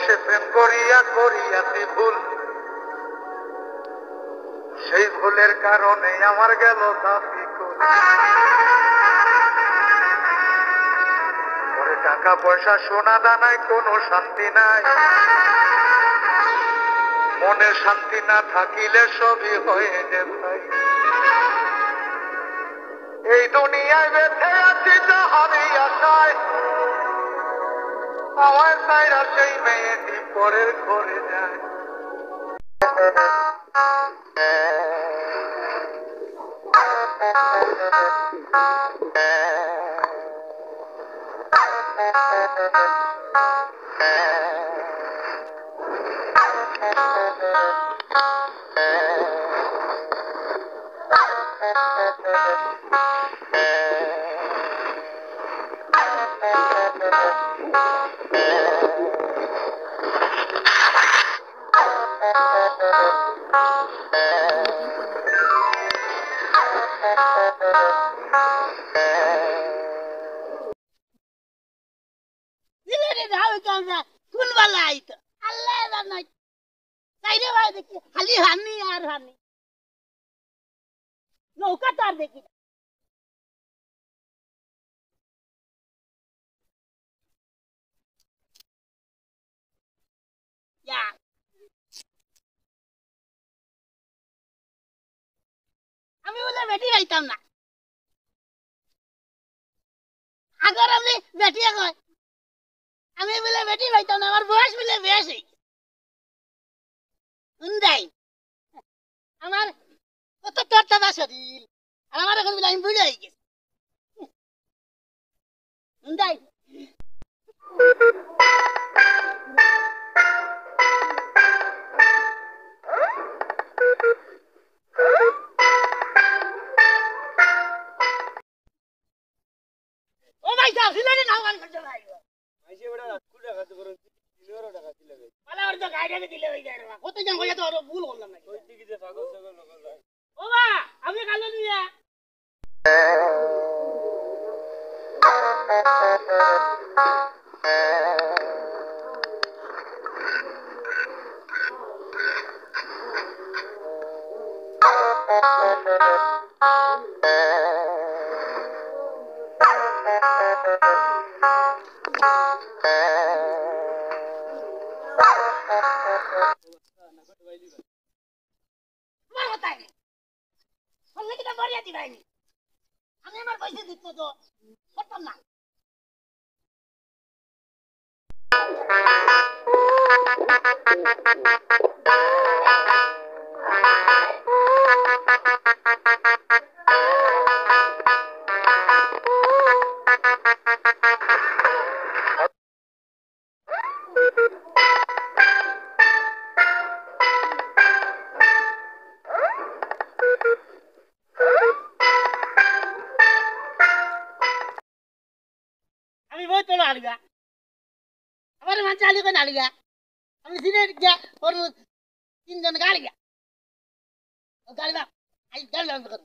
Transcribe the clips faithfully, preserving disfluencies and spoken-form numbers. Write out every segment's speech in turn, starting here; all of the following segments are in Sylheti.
সে প্রেম করিয়া করিয়াছি ভুল, সেই ভুলের কারণে আমার গেল দাফি কুল। পরে টাকা পয়সা সোনা দানায় কোনো শান্তি নাই, মনে শান্তি না থাকিলে সবই হয় রে ভাই। এই দুনিয়ায় বেঁচে আছি যাহারই আশায়, আমায় ছাইড়া সেই মেয়েটি পরের ঘরে যায়। দিলে রে, যাও কেন যা, কোন বালা আইতো? আল্লাহ জানে। চাইরে ভাই দেখি, খালি হানি আর হানি। নৌকা তো আর দেখি না। ইয়া। আমি বলে বেটি পাইতাম না। আগর আমি বেটি কয়। আমি বলে বেটি পাইতাম না, আমার বয়স বলে বেশ হই। হুন্দাই। আমার কত তরতাজা শরীর। আর আমার এখন বলে আমি বুড়া হয়ে গেছি। হুন্দাই। ও ভাই, যাও, সিলেটে নাও গান করতে ভাই। মাইসে বেটা রাত কুড়ি টাকা তো করে, তিন বারো টাকা দিলে ভাই। বালা, ওর তো গাড়ি আগে দিলে হয়ে যায় রে বা। কত জন হয়ে তো আরো ভুল করলাম না। ওই দিকে যে পাগল ছাগল নকল ভাই। ও বা, আপনি কালো নিয়ে। আমার কথাই নেই। বললে কিনা বরিয়া দিবাইনি। আমি আমার পয়সা দিতে তো করতাম না। আমি বই তো নালিগা। আমার মাঝে আলি কই নালিগা। আমি সিলেট গিয়া ওর তিনজন গাড়ি গিয়া। ও গাড়ি বাপ, আই গাড়ি বন্ধ করো।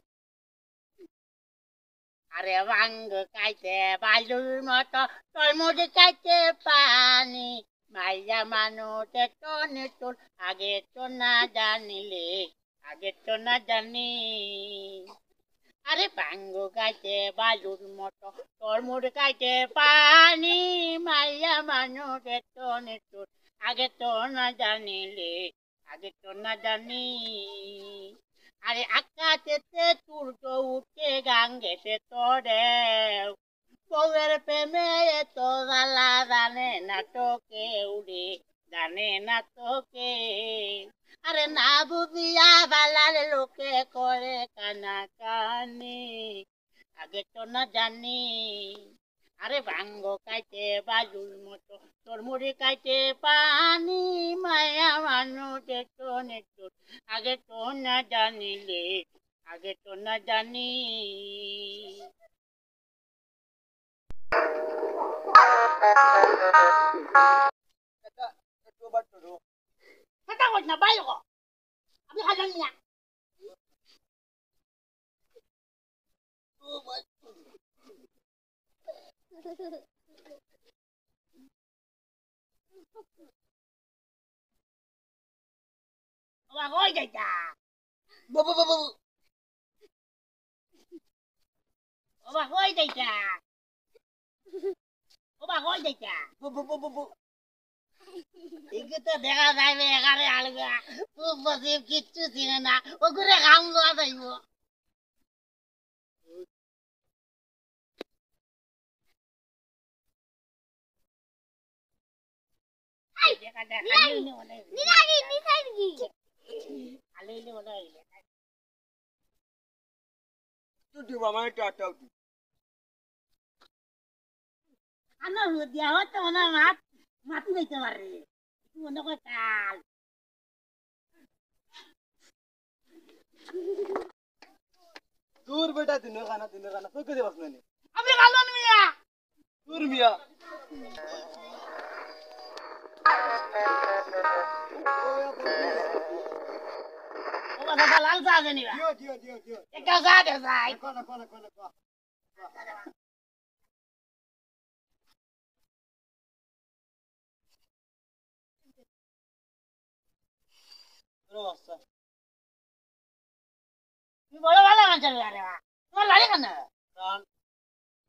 আরে ভাঙ্গ খাইতে বালুর মতো, তরমুজ খাইতে পানি। মাইয়া মানুষ এত নিষ্ঠুর, আগে তো না জানিলে, আগে তো না জানি। আরে ভাঙ্গ খাইতে বালুর মতো, তরমুজ খাইতে পানি। মাইয়া মানুষ এত নিষ্ঠুর, আগে তো না জানিলে, আগে তো না জানি। আরে আকাশেতে সূর্য উঠে, গাঙ্গেতে তো ঢেউ। বউয়ের প্রেমে এত জ্বালা, জানে না তো কেউ রে, জানে না তো কেউ। আরে না বুঝিয়া বালার লোকে করে কানাকানি, আগে তো না জানি। আরে ভাঙ্গ খাইতে বালুর মতো, তরমুজ খাইতে পানি। মাইয়া মানুষ এত নিষ্ঠুর, আগে তো না জানিলে, আগে তো না জানি। কথা কইস না, বাইরে ক। আমি খাইলাম না। ওবা, কই যাইতা? বাবু, বাবু। ওবা, কই যাইতা? ওবা, কই যাইতা? বাবু, বাবু, বাবু। ইগু তো দেখা যায় বে, এখানে আলগা। ও বসিব কিচ্ছু চিনে না। ওগুরে কাম লওয়া যাইব। এই, দেখা যায়, নিরাই, খালি অনেক নিরাই, নিরাই কি? খালি অনেক। তুই দিব আমার একটা আটটা উঠি। আমার হুদিয়া হয়তো মনে হয় মাত, মাতি যাইতে পারে। তুই মনে কর কাল। দূর বেটা, দিনের খানা, দিনের খানা, তোকে দেবাস না নি। আমি কালন মিয়া। দূর মিয়া। ও বাবা, লাল চা আছে নি বা? দিও, দিও, দিও, দিও। একটা চা দে, চা। কো না, কো না, কো না, কো। ও আচ্ছা। তুমি বড় ভালা মানুষ রে বা। তোমার বাড়ি কানো? কান।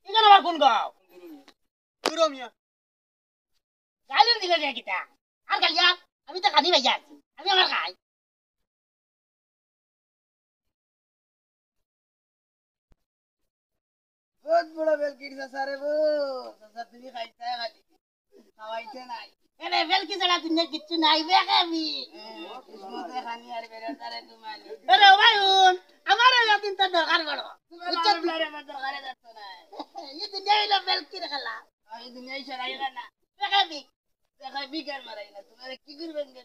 ইখান আবার কোন গাঁও? দূর মিয়া। গালির দিলে রে কিতা? আর গালিয়া? আমি তো খানি ভাইয়া আছি। আমি আমার খাই। বহুত বড় বেলকির চাচা রে বো। চাচা, তুমি খাইতায় খালি, খাওয়াইতে নাই। এরে, বেলকি ছাড়া দুনিয়া কিচ্ছু নাই, বেকাবি। কিসমতে খানি আর বেরোতারে ঘুমানি। এরে, ও ভাই, হুন, আমার এই দিন তো দরকার বড়। বুঝছো? আমার দরকারে যাচ্ছ না। এই দুনিয়া হইলো বেলকির খেলা। এই দুনিয়ায় সরাই না। বেকাবি। বেকাবি কার মারাই না, তোমারে কি করবেন গে?